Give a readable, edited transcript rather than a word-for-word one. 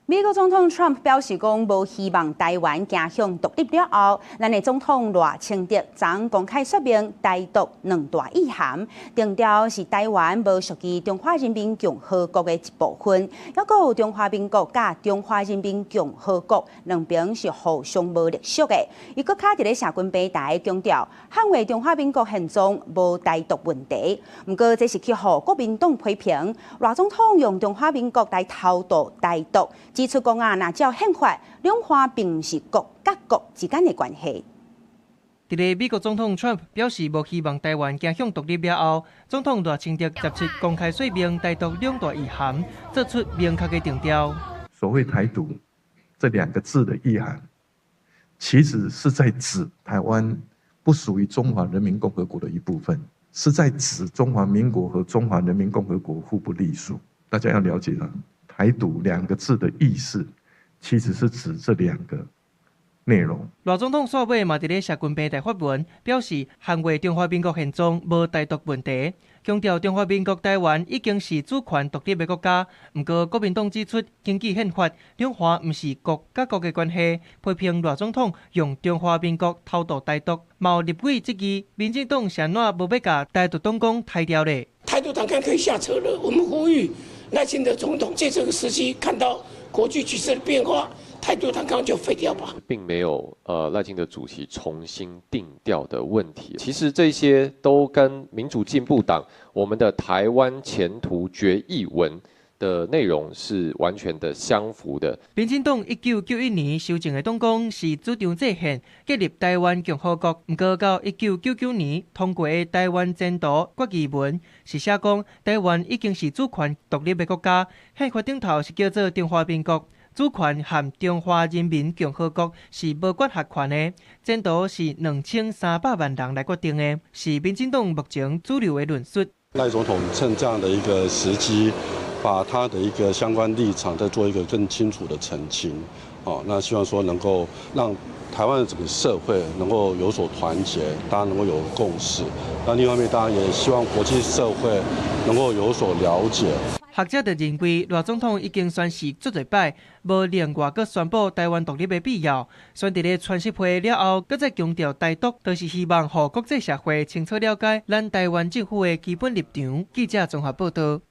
美國總統 Trump 表示講，無希望台灣走向獨立了後，咱的總統賴清德昨公開說明台獨兩大意涵，定調是台灣無屬於中華人民共和國的一部分，猶閣有中華民國佮中華人民共和國兩邊是互相無隸屬的。伊閣較佇咧社群平台強調，捍衛中華民國現狀，無台獨問題。毋過這是去予國民黨批評，賴總統用中華民國來偷渡台獨。指出講啊，若照憲法，兩岸並毋是國佮國之間的關係。佇咧美國總統 Trump 表示無希望台灣走向獨立了後，總統賴清德17公開說明台獨兩大意涵，做出明確的定調。所謂台獨這兩個字的意涵，其實是在指台灣不屬於中華人民共和國的一部分，是在指中華民國和中華人民共和國互不隸屬。大家要了解啊。台獨兩個字的意思，其實是指這兩個內容。賴總統煞尾嘛佇咧社群平台發文，表示捍衛中華民國現狀，無台獨問題，強調中華民國台灣已經是主權獨立的國家。毋過國民黨指出，根據憲法，兩岸毋是國佮國的關係，批評賴總統用中華民國偷渡台獨。嘛有立委質疑，民進黨是按怎無欲共台獨黨綱刣掉咧？台獨黨綱可以下車了，我們呼籲賴清德總統借這個時機，看到國際局勢的變化，台獨黨綱就廢掉吧。並沒有賴清德主席重新定調的問題。其實這些都跟民主進步黨我們的台灣前途決議文的內容是完全的相符的。民進黨1991年修正的黨綱是主張制憲建立台灣共和國，毋過到1999年通過的台灣前途決議文是寫講台灣已經是主權獨立的國家，憲法頂頭是叫做中華民國，主權和中華人民共和國是無管轄權的，前途是2300萬人來決定的，是民進黨目前主流的論述。賴總統趁這樣的一個時機，把他的一個相關立場再做一個更清楚的澄清，哦，那希望說能夠讓台灣的整個社會能夠有所團結，大家能夠有共識。那另外一方面，當然也希望國際社會能夠有所了解。學者就認為，賴總統已經宣示足濟擺，無另外閣宣布台灣獨立的必要。選佇咧川習會了後，閣再強調台獨，就是希望予國際社會清楚了解咱台灣政府的基本立場。記者綜合報道。